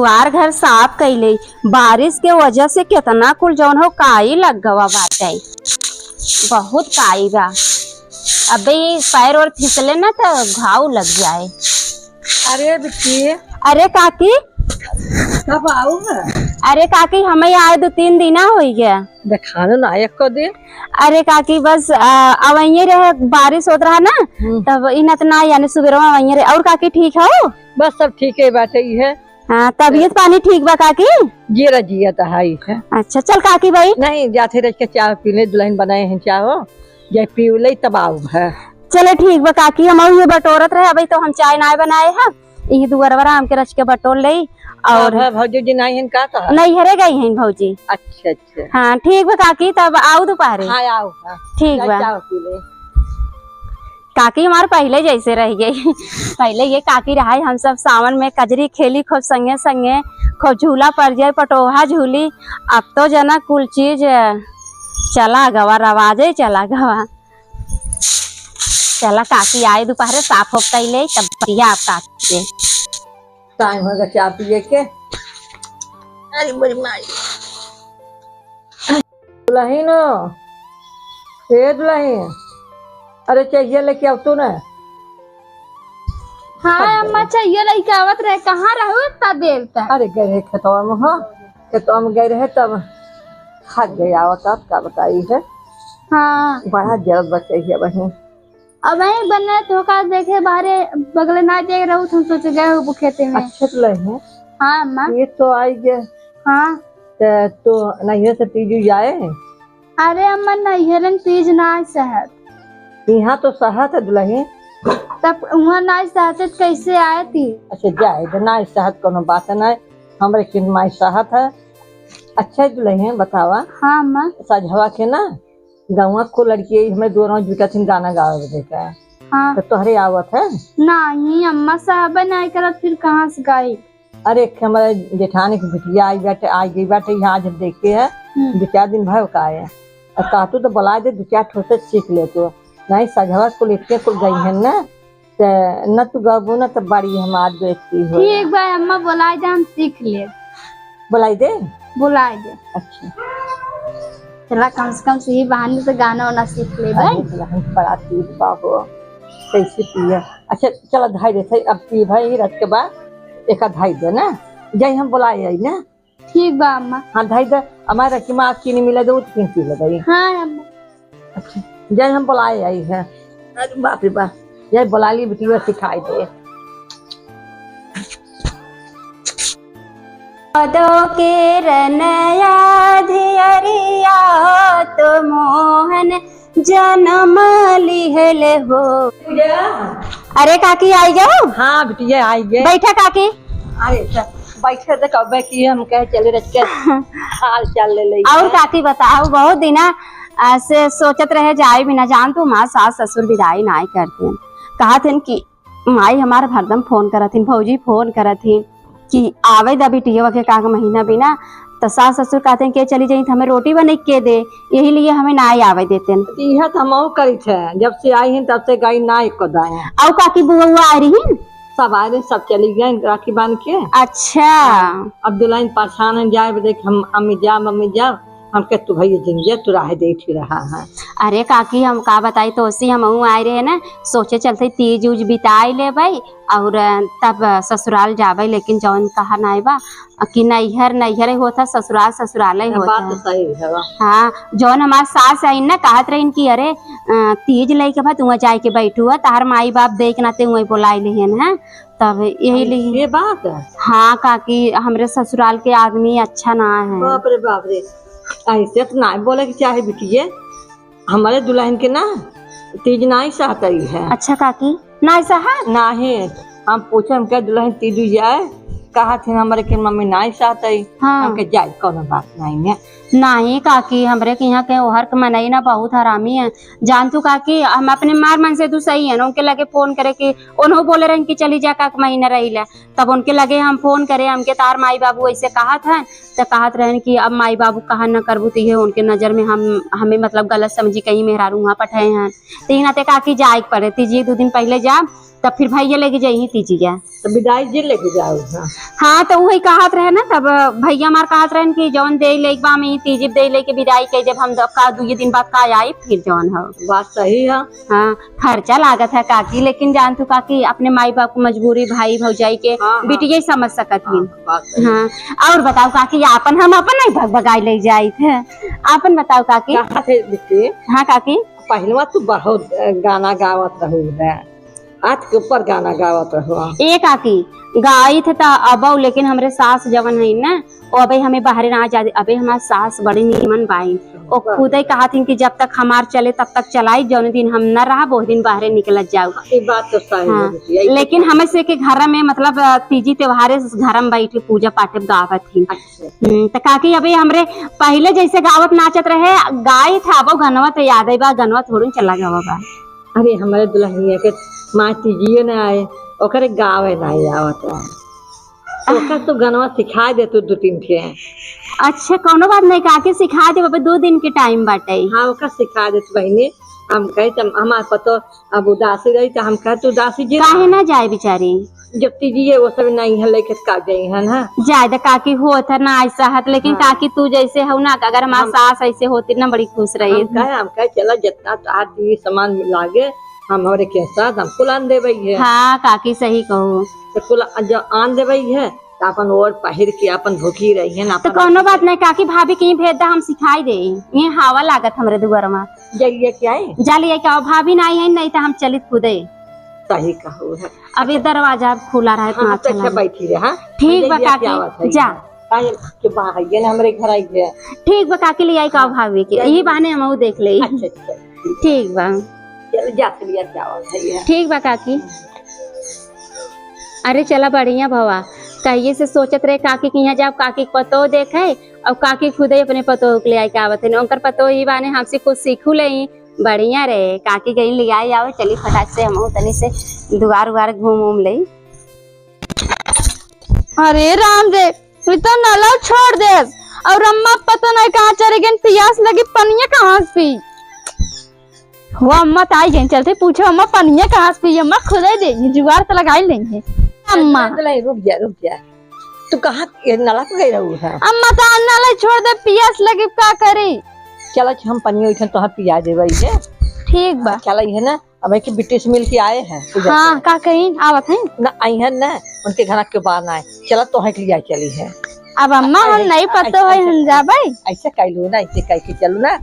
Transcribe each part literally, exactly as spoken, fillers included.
दुआर घर साफ कइले, बारिश के वजह से केतना कुल जौन हो काई लग गवा बाटे, बहुत काई बा। अबे ई पैर ओर फिसले ना त घाव लग जाए। अरे बिट्टी। अरे काकी। कब आऊ है? अरे काकी, हमें आए दो तीन दिना होइ गया। देखानो ना एको दिन। अरे काकी, बस, आ, अवइये रहे, बारिश होत रहा ना, हम्म। तब इनत ना, यानी सुबेरवा अवइये रहे। और काकी ठीक हो? बस सब ठीक है बाटे, ई है। हाँ, तबियत पानी ठीक बा काकी? जियरा जिया त हाई है। अच्छा, चल काकी भाई। नहीं, जाते रह के चाह पी ले, दुल्हन बनाए हैं चाह, जे पी ले तब आऊ है। चले ठीक बा काकी, हम ये बटोरत रहे, अभी तो हम चाय ना बनाए हैं, यही दुअरवा आराम के रच के बटोर ले। और हाँ, भौजी जी नहीं हैं का तो? नैहरे गई हैं भौजी। अच्छा, अच्छा। हाँ, ठीक बा काकी, तब आऊ दोपहरे। हाँ, आऊ, हाँ। ठीक बा। चाय पी ले। काकी हमार पहिले जैसे रह गई। पहिले ये काकी रहा, हम सब सावन में कजरी खेली खूब संगे संगे, खूब झूला पर जाए, पटोहा झूली। अब तो जना कुल चीज चला गवा, रवाजे चला गवा। चला काकी आए दोपहरे साफ हो कैले, तब बढ़िया आप काकी के। टाइम होगा चाय पिए के। अरे बड़ी माई। दुल्हन हो, ए दुल्हन, अरे चाहिए लेके आव तू ना। हाँ अम्मा, चाहिए लेके आवत रहे, कहाँ रहू इतना देर तक? अरे गए रहे खेतवा में, हो खेतवा में गए रहे तब थक गए आवत, आप का बताई है। हाँ। बड़ा जरूरत बा चाहिए बहिन। अब वहीं बने तो का देखे बाहरे बगले ना देख रहू, हम सोचे गए हो खेते में। अच्छा तो लहे। हाँ अम्मा। ये तो आई गए। हाँ। ते तो नैहर से तीजू जाए? अरे अम्मा, नैहरन तीज ना सहत। यहाँ तो सहत है दुल्हन। तब वहाँ ना सहत तो कैसे आए थी? अच्छा जाए दे, ना सहत कोनो बात नहीं, हमरे किन माई सहत है। अच्छा दुल्हन बतावा। हाँ अम्मा। सजवा के ना गौवा को लड़की हमें दोनों जुटा थिन गाना गावे बदे का। हाँ। तो तोहरे आवत है? नहीं अम्मा, साहब नहीं करत, फिर कहाँ से गाई? अरे एक हमारे जेठानी की बिटिया आई बाटे, आई गई बाटे यहाँ, आज देखे है। हम्म। दो चार दिन भयो का आए। और कहतू तो बुला दे, दो चार ठो से सीख ले तो। नहीं सजवा को लेके कुल गई है ना, ते न तू गाबू ना तो बड़ी हमार बेइज्जती हो। ठीक बा अम्मा, बुला दे, हम सीख ले। बुलाई दे? बुलाई दे। अच्छा। चला, कम से कम से ही बहाने से गाना वाना सीख ले भाई। अरे, दुल्हन बड़ा तीज बा हो। कैसे पिया? अच्छा, चला, धाई दे, अब पी भाई, रात के बाद एक धाई दे ना। जाई हम बुलाए आई ना। ठीक बा अम्मा। हाँ, धाई दे। हमारा कि माँ चीनी मिला दे, वो तो पी ले भाई। हाँ अम्मा। अच्छा, जय हम बुलाए आई है। अरे बाप रे बाप, जय बुला ली बिटिया सिखाई दे। पदों के रनया धियरिया तो मोहन जन्म लिहल हो। अरे काकी, आई जाओ। हाँ बिटिया, आई गए। बैठा काकी। अरे, अच्छा, बैठे तो कबे की हम कहे चले रच के हाल चाल ले ले। और काकी बताओ, बहुत दिना, आ, से सोचत रहे जाए बिना, जान तू माँ सास ससुर विदाई नाई करते। कहत हन कि माई हमार हरदम फोन करत हिन, भौजी फोन करत हिन कि आवे दा बिटिया के का महीना बिना, तो सास ससुर कहते हैं कि चली जाई तो हमें रोटी बने के दे, यही लिए हमें ना आवे देते हैं। इहे तो हमहू करित है, जब से आई हैं तब से गई ना एको दाएं। और काकी बुआ हुआ आ रही हैं? सब आ रहे, सब चली गए राखी बांध के। अच्छा। अब दुल्हन परेशान है, जाए बदे कि हम अम्मी जा, मम्मी जा, हम कहे तू भैया जिन जा, तू राह देख ही रहा है। अरे काकी, हम का बताई, तो उसी हमहू आए रहे ना, सोचे चलते तीज उज बिताई लेबै और तब ससुराल जाबै, लेकिन जौन कहा नाई बा कि नैहर नैहर होता, ससुराल ससुराल बात होता। तो सही है बा। हाँ, जौन हमार सास आई ना, कहत रहीन कि अरे, अ, तीज लइके बा, तुआ जाए के बैठू है, तहार माई बाप देख ना ते उहे बोलाई लेहन है, तब यही अरे, लिए। ये बात है। हाँ काकी, हमरे ससुराल के आदमी अच्छा ना है। बाप रे बाप रे, ऐसे तो ना बोले के चाहे बिटिये, हमारे दुल्हन के ना तीज नाई सहतई है। अच्छा काकी, नाई सहत? नाहीं, हम पूछे, हम कहे दुल्हन तीजू जाए, कहा थे हमारे के मम्मी नाई सहतई। हाँ। हम कहे जाए, कौनो बात नहीं है। नाहीं काकी, हमरे के यहाँ के ओहर के मनई ना बहुत हरामी है। जान तू काकी, हम अपने मार मन से तू सही है ना, उनके लगे फोन करे कि उन्हों बोले रहन कि चली जा, का महीना रही ले। तब उनके लगे हम फोन करे, हमके तार माई बाबू ऐसे कहत हैं, तो कहत रहन कि अब माई बाबू कहा न करबू, तो ये उनके नजर में हम, हमें मतलब गलत समझी, कहीं मेहरारू वहाँ पठाए हैं। तो इना ते काकी जाए के पड़े, तीजी दो दिन पहले जा, तब फिर भइया लेके जइहीं तीजिया। तो विदाई जी लेके जाओ, हाँ। हाँ, तो उहइ कहत रहे ना, तब भइया हमार कहत रहन कि जौन देइ लेके बा, हम ई तीजिब देइ लेके विदाई कइ देब, हम द-, का दुइये दिन बाद का आई फिर जौन हो। बात सही है। हाँ, खर्चा लागत है काकी, लेकिन जान तू काकी, अपने माई बाप को मजबूरी, भाई भौजाई के हाँ, हाँ। बिटिया ही समझ सकत हाँ, ही। बात सही। हाँ, और बताओ काकी, आपन हम अपन नहीं भग भगाई ले जाइत है, आपन बताओ काकी। कहाँ थे बिट्टी? हाँ काकी। पहलवा तू बहुत गाना गावत रहू है, हाथ के ऊपर गाना गावत रहू। ए काकी, गाइत है त अबौ, लेकिन हमरे सास जवन है ना, वो अबे हमें बाहरे ना जा दे। अबे हमार सास बड़ी नीमन बाई, वो वाह। खुदे कहत हिन कि जब तक हमार चले तब तक चलाई, जौन दिन हम न रहब ओह दिन बाहरे निकलत जाऊ। ई बात तो सही हाँ, है बिटिया, ई तो लेकिन सही। हमें से के घर में मतलब, अ, तीजी त्योहारे घर में बैठे पूजा पाठ गावत ही। अच्छा। हम्म, त काकी अबे हमरे पहिले जैसे गावत नाचत रहे, गाइत है अबौ गनवा त याद आई बा, गनवा थोड़ू चला गवा बा। अरे हमरे दुल्हनिया के माँ तीजियो ना आए, ओकरे गावे ना आवत रहे। ओका तू गनवा सिखाइ दे तू दू तीन ठे। अच्छा, कौनो बात नहीं काकी, सिखाइ देब, अबे दो दिन के टाइम बाटे। हाँ, ओका सिखाइ दे तू बहिनी। हम कहे त हमार पतो अब उदासी रही त हम कहे तू उदासी जी काहे रहा। ना जाए बेचारी? जब तीजी है वो सब नहीं है लेके का जाई है ना। जाए द काकी, होत है ना ऐसा हत, लेकिन हाँ। काकी तू जैसे हो ना, अगर हमार हम सास ऐसे होती ना बड़ी खुश रही। हम कहे, हम कहे चला जितना तोहार दीदी सामान लागे हम हमरे के साथ हम कुलान देबे है। हाँ काकी सही कहो। तो कुल जो आन देबे है, तो अपन ओढ़ पहिर के अपन भूखी रही है ना, तो अपन कौनो बात नहीं काकी, भाभी के ही भेज दा, हम सिखाई दे। ये हवा लागत हमरे दुआर में। जइए क्या है? जा लिया क्या, भाभी ना आई है, नहीं तो हम चलित खुदे। सही कहो है। अभी दरवाजा खुला रहे, हाँ, तो अच्छा अच्छा लगे। बैठी रहे, हाँ? ठीक बा जइए काकी, क्या बात है? जा। काहे के बा है, ये ना हमरे घर आई है। ठीक बा काकी, ले आई का हाँ। भाभी के, जा। यही बहाने हम देख ले। अच्छा, अच्छा। ठीक बा। चल, जा, चलिया, क्या बात है ये? ठीक बा काकी। अरे चला बढ़िया भवा, कहिए से सोचत रहे काकी के यहाँ जाब, काकी के पतो देखे, और काकी खुदे अपने पतो के ले आए के आवत है। उनकर पतो ही बाने हमसे कुछ सीखू ले, बढ़िया रहे। काकी गई ले आए, आओ चली फटाक से हम तनी से दुआर उआर घूम उम ले। अरे राम रे, ई तो नला छोड़ देस, और अम्मा पता नहीं कहाँ चली गई, पियास लगी, पनिया कहाँ से पी? वो अम्मा त आई गई, चलते पूछो अम्मा पनिया कहाँ से पी, अम्मा खुदे देंगे, जुगाड़ तो लगाई लेंगे। अम्मा। रुक जा, रुक जा, रुक जा। तू कहाँ ये नला पे गई रहू है? अम्मा त नला छोड़ दे, पियास लगी, का करी? चला हम पनिया उठन तोहर पिया देबे ये। ठीक बा। चला ये ना, अब एक बिट्टी से मिल के आए हैं, पूजा हाँ, के। का कहीं आवत हैं? ना, आई हैं ना, उनके घर के बाहर ना आए। चला, तोहे के लिए चली है। अब अम्मा, हम ऐसे, नहीं पतो ऐसे, है, ऐसे, हम जाबै। ऐसे कह लो ना, ऐसे कह के चलो ना।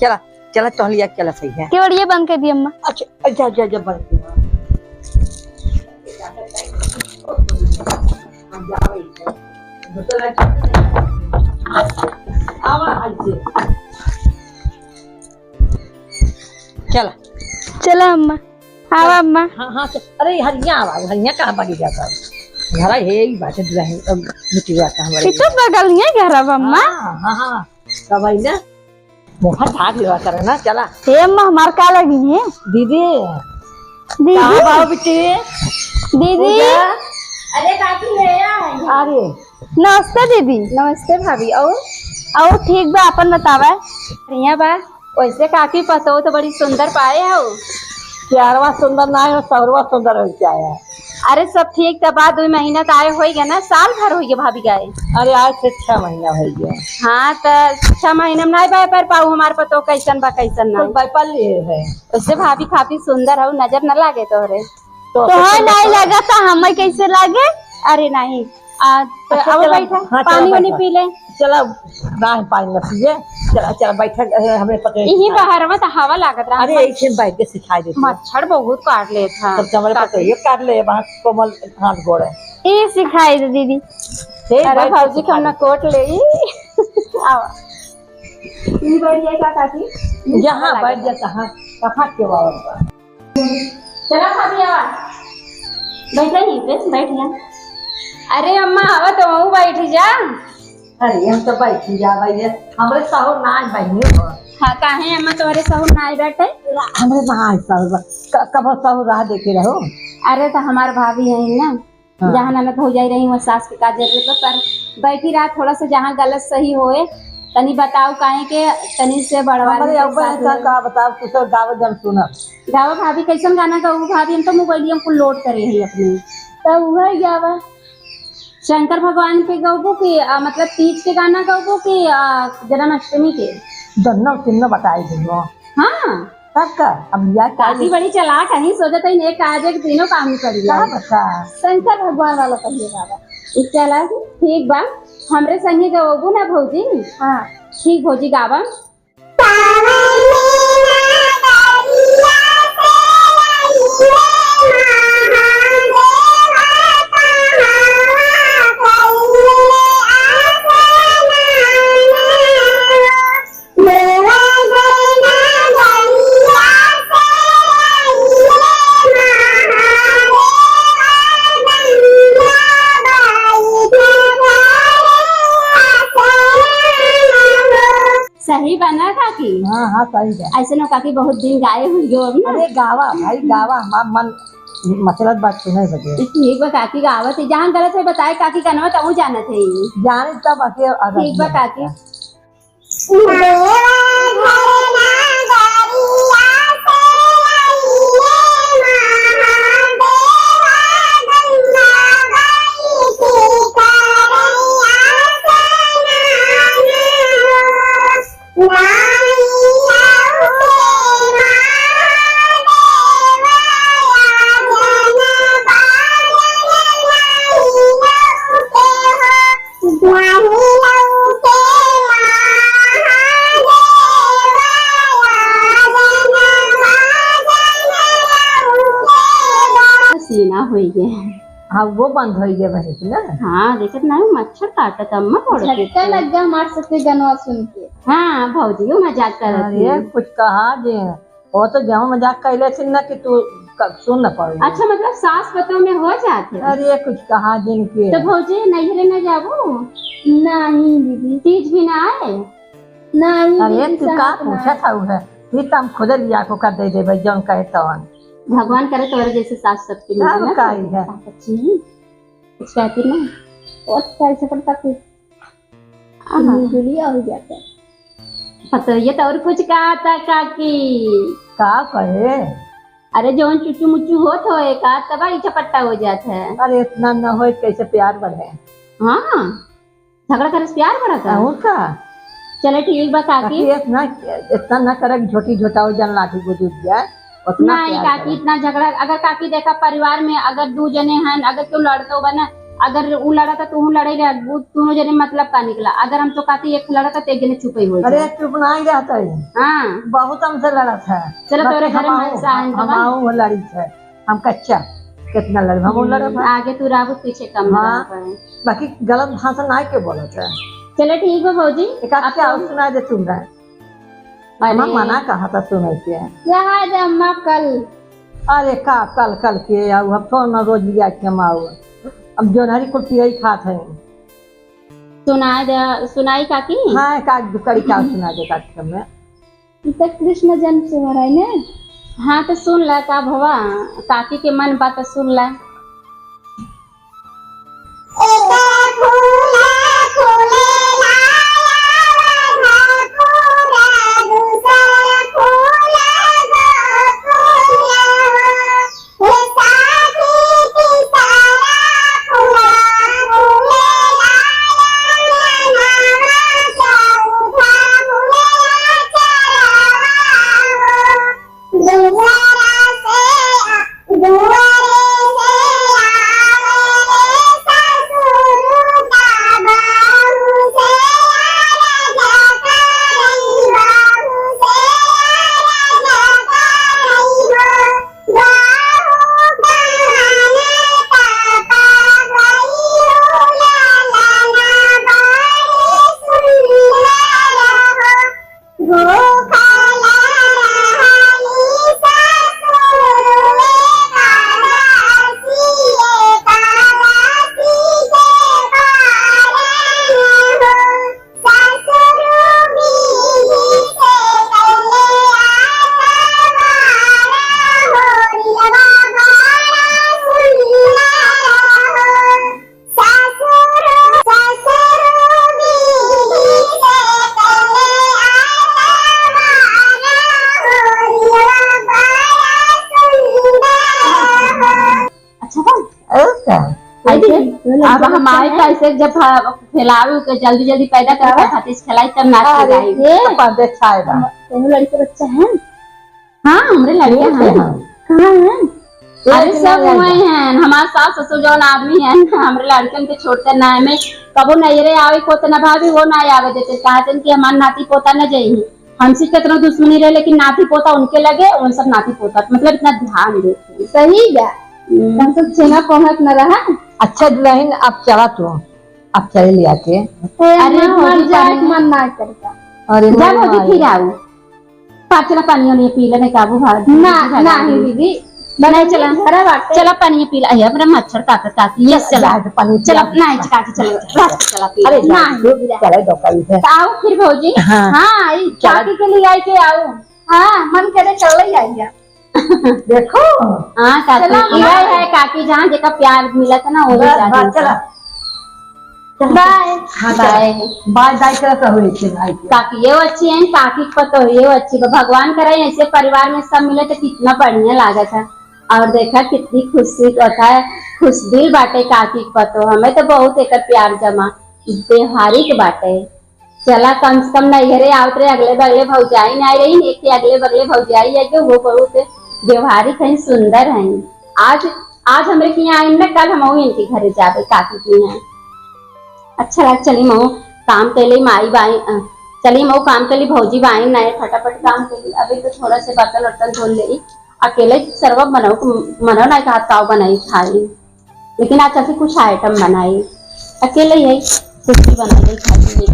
चला, चला, तोह लिया चला सही है। केवड़िया बंद कर दी अम्मा। अच्छा, जा, जा, जा, बंद कर। हम जाबै। आवा, ऐसे। चला। चला अम्मा। आवा अम्मा। हाँ, हाँ, चल। अरे हरिया आवा, हरिया कहाँ भागी जाता है? घरा है ही बात है, दुल्हन, अब, बिटिया का हमारे। ये तो बगल में घर है अम्मा। हाँ, हाँ, हाँ। तब आई ना, मुँह ढाक लेवा करे ना, चला। हे अम्मा, हमार का लगी है? दीदी। दीदी। कहाँ बाऊ बिट्टी? दीदी। पूजा। अरे काकी, ले आ। अरे। नमस्ते दीदी। नमस्ते भाभी। और? और ठीक बा, अपन बतावा। बढ़िया बा। वैसे काकी, पतोह तो बड़ी सुंदर पाए हो। प्यारवा सुंदर ना हो, सहुरवा सुंदर हो क्या है? अरे सब ठीक त बा, दो महीना त आए होई गए ना, साल भर होई गए भाभी के आए। अरे आज से छह महीना होई गए। हाँ त छह महीना में नहीं बाय पर पाऊ हमार पतोह कैसन बा कैसन कुल नहीं। बाय पर लिए है। वैसे भाभी काफी सुंदर हो, नजर न लागे तोहरे। तो तोहर फिर नहीं बताओ। लगा त हमें कैसे लागे? अरे नहीं, आ, तो अच्छा, अब चला, बैठा, हाँ, चला, पानी वानी बैठा। पी ले। चला, ना, पानी न पिए। चला, चला, बैठा, अ, हमरे पतोह यही के बाहर में तो हवा लागत रहा। अरे, हम एक दिन बैठ के सिखाई देते हैं। मच्छर बहुत काट लेत है। तब तो हमारे काट पतोह ये काट ले, वहाँ कोमल हाथ गोड़ है। ये सिखाई दे दीदी। हे, अरे, बैठ के भौजी सिखा कम ना दे। कोट ले। आओ। ये बैठ जाए का काकी? यहाँ हवा बैठ लागत है। जाता, हाँ, कहाँ के बाबा? चला भाभी, आवा। बैठा यहीं पे, बैठ जा। अरे अम्मा, आवा तो वहू बैठ जा। अरे, हम तो बैठ ही जा भाई, हमरे सहुर ना आए बहिनी हो। हाँ, काहे अम्मा, तुम्हारे सहुर ना आए बैठे? हमरे ना आए सहुर, क-, कब सहुर रहा देखे रहो? अरे, तो हमार भाभी है ना, हाँ। जहाँ ननद भौजाई रही, वहाँ सास के का जरूरत बा, पर बैठी रहा, थोड़ा सा जहाँ गलत सही होए, तनी बताओ, काहे के तनी से बढ़वा हमरे ली अब्बा पैसा ऐसा दे। का बताओ, कुछ गावत जन सुनब। गावा भाभी, कैसन गाना गाऊ भाभी? हम तो मोबाइलिया में कुल लोड करे हैं अपने। तो उहे गावा। शंकर भगवान के गौबो के, आ, मतलब तीज के गाना गौबो के, आ, जन्माष्टमी के? दोनों तीनों बताई दियो। हाँ। तब का? अब या का काकी ये? बड़ी चालाक है, सोचत है एक आज एक तीनों काम ही करी का जाए। बता? शंकर भगवान वाला पहले गावा। चला ठीक बा, हमरे संगे गौबो ना भौजी? हाँ। ठीक भौजी गावा। सही बा ना काकी? हाँ, हाँ, सही बा। ऐसे ना काकी, बहुत दिन गाए हुई हो अब ना। अरे गावा भाई, गावा, हमार मन मचलत बात सुने बदे। ठीक बा काकी, गावत है, जहाँ गलत है बताए काकी, कनवा तहूँ जानत है। जाने तब आके अगर ठीक बा काकी। सीना होई गए। हाँ, वो बंद होई गए बहिन ना। हाँ, देखत ना हो, मच्छर काटत अम्मा, पड़ के झटका लग गया हमार सबके गनवा सुन के। हाँ, भौजियो मजाक करत अरे, थी। कुछ कहा जे, वो तो जहाँ मजाक कैले थी ना कि तू क-, सुन न पाऊ। अच्छा, मतलब सास पतोह में हो जात है? अरे, कुछ कहा जिनके। तो भौजी, नैहरे न जाबू? नहीं दीदी। तीज भी ना आए? नहीं अरे, दीदी, तू का सास ना। पूछत हऊ है? ये तो हम खुदे लिया को कर दे देबे, जौन कहे तवन। भगवान करे तोरे जैसे सास सबके मिले तब ना। का ही है? सास अच्छी है। कुछ कहती ना। और कैसे पड़ता फिर? आहा। दुनिया हो जाता है। पतोहिया तो और कुछ कहा था काकी। का कहे? अरे जौन चुचू मुचू होत हो एक आध तब ई चपट्टा हो जात है। अरे इतना न होए, कैसे प्यार बढ़े? हाँ, झगड़ा करे से प्यार बढ़त है। और का? चले ठीक बा काकी। काकी, इतना, इतना न करे कि झोटी झोटाओ जन लाठी को डूब जाए। उतना नहीं प्यार काकी, करे। इतना झगड़ा, अगर काकी देखा परिवार में अगर दू जने हैं, अगर क्यों लड़ते हो बना, अगर उ लड़ा था तू लड़े रहे, वो दोनों जने मतलब का निकला। अगर हम तो कहते एक लड़ा था तो एक जने चुप ही हो अरे जाए। चुप नहीं रहता है। हाँ। बहुत हमसे लड़ा था। चलो बाकी तोरे घर हम में आओ, हंसा है हम तो आओ वो लड़ी थे। हम कच्चा कितना लड़ब, हम हम्म, लड़ब। आगे तू रहबू पीछे कम हाँ। रहबू। बाकी गलत भाषा ना के बोलत है। चलो ठीक बा भौजी, एक आध अब क्या तो और सुना दे तुम रहे। अरे। हम मना कहा था सुने के। रहा दे अम्मा कल। अरे का कल, कल के आऊ, अब तो ना रोज लिया के हम आऊ। अब जोनहरी कुल पियई खात है। सुनाई दे, सुनाई काकी? हाँ, एक आध कड़ी का सुना दे काकी हमें। ई त कृष्ण जन्म से हो रहा है ना? हाँ, तो सुन ला का भवा, काकी के मन बा तो सुन ला। अब हम आए तो ऐसे जब फैलावे के जल्दी जल्दी पैदा करे, खातिर खिलाई तब नाच के गाई। ये तो पर्दे छाए बा। दोनों लड़के बच्चा है। हाँ, हमरे लड़के हैं। कहाँ हैं? अरे, सब हुए हैं। हमार सास ससुर जौन आदमी है ना, हमरे लड़कन के छोड़ते ना, हमें कबो नैहरे आवे को तो ना भाभी, वो ना आवे देते, कहते कि हमार नाती पोता न जाई। हमसे कितना दुश्मनी रहे, लेकिन नाती पोता उनके लगे, उन सब नाती पोता, मतलब, इतना ध्यान देते। सही बा। हम्म। हम सब छेना पहुँच न रहा। अच्छा दुल्हन, अब चला तू, अब चले लिया के। अरे, अरे, भौजी, जाए के मन ना करता। अरे, जा भौजी, फिर आओ। पा, चला पानी वानी पी ले, नहीं काबू भाग। ना, नहीं दीदी। नहीं, चला। चला पानी पी ले। अरे, हमरा मच्छर काटत, काटत। ये चला। जा, पानी चला, पिया। नहीं, काकी, चला, चला, चला, पी ले। अरे, नहीं, दीदी, चला, दो कल से। तो आओ फिर भौजी। हाँ। हाँ, आई, चला। काकी के लिए आई के आओ। हाँ, मन करे, चल ही आई जा। देखो। हाँ, काकी, चला, यह है काकी, जहाँ जेका प्यार मिला था ना, वही बस, बस, चला। बाय। हाँ, बाय। बाय, बाय करत रहो एक दिन, आई के। काकी ये अच्छी है, काकी के पतो ये अच्छी बा। भगवान करे ऐसे परिवार में सब मिले तो कितना बढ़िया लागत है। और देखा कितनी खुशी होता है, खुश दिल बाटे काकी के पतो। हमें तो बहुत एकर प्यार जमा, व्यवहारिक बाटे। चला, कम से कम नैहरे आवत रहे, अगले बगले भौजाई ना आई रही, एक के अगले बगले भौजाई आई, जो वो बहुत व्यवहारिक हैं, सुंदर हैं। आज, आज हमरे के यहाँ आई ना, कल हम इनके घरे जाबे, काकी के यहाँ। अच्छा लग, चली मऊ काम के लिए माई बाई, अ, चली मऊ काम के लिए भौजी बाई ना, फटाफट काम के लिए। अभी तो थोड़ा से बर्तन वर्तन धो ले, अकेले सरवा बनाओ, मनो ना, हाथ काव बनाई खाई। लेकिन आज ऐसे कुछ आइटम बनाई, अकेले ही कुछ भी बना ले खाई।